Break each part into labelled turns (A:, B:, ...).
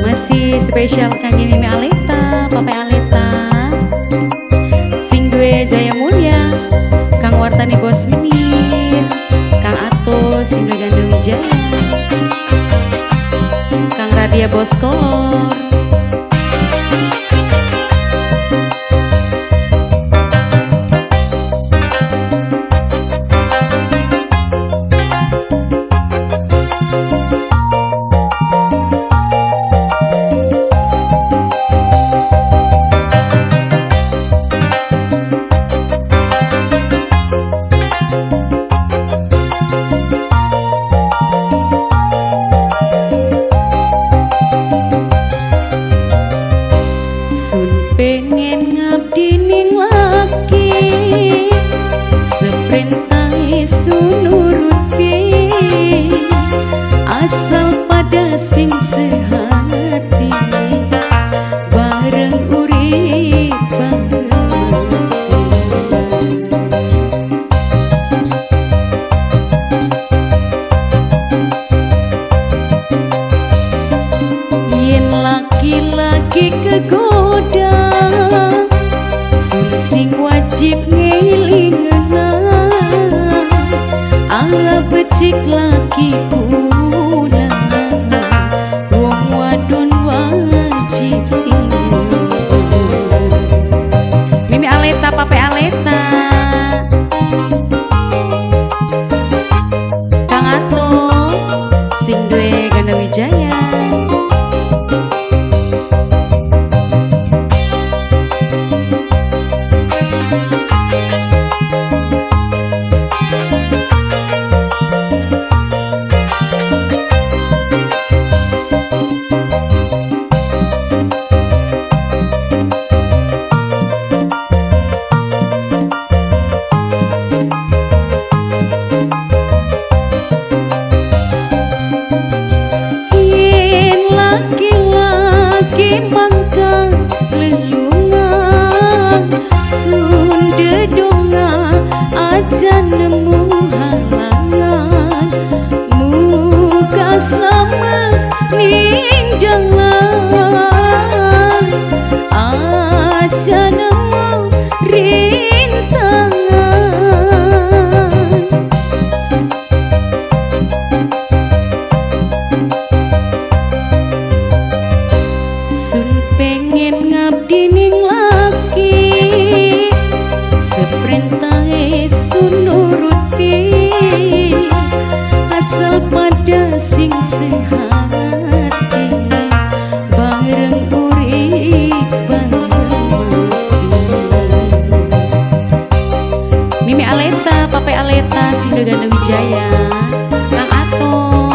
A: Masih spesial kangge Mimi Aleta, Papa Aleta, sing duwe Jaya Mulya, Kang Wartani Bos Menir, Kang Ato sing duwe Ganda Wijaya, Kang Radia Bos Kolor. Pengen ngabdi ning laki, seprintahe sunuruti, asal pada sing sehati, bareng urip bareng mati. Yen laki-laki kegoda, sing wajib ngelingena, ala becik laki kula, wong wadon wajib sing. Mimi Aleta, Pape Aleta, Kang Ato sing duwe Ganda Wijaya. Laki-laki mangka lelungan, sundedonga aja nemu halangan, muka selamat ning dalan, aja nemu rintangan. Sun pengen ngabdi ning laki, seprintahe sun nuruti, asal pada sing sehati, bareng urip bareng mati. Mimi Aleta, Pape Aleta, sing duwe Ganda Wijaya, Kang Ato,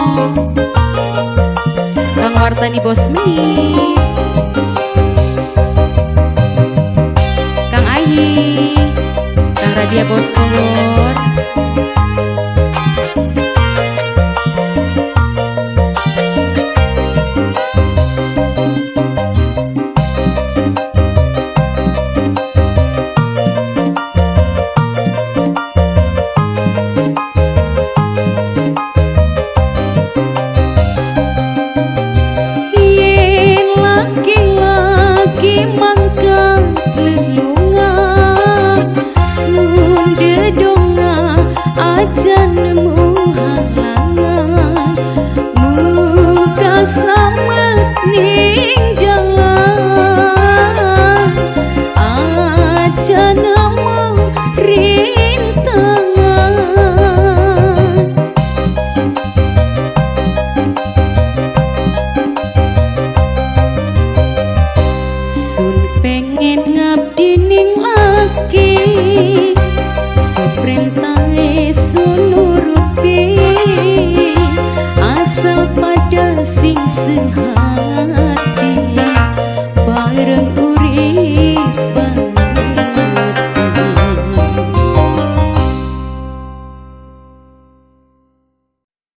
A: Kang Wartani Bos Menir, Kang Ayi, Kang Radia Bos Kolor. Yen laki-laki mangka lelungan, sundedonga aja nemu halangan, muka slamet ning dalan, aja nemu rintangan. Sun pengen ngabdi ning laki, seprintahe sun nuruti, asal pada sing sehati.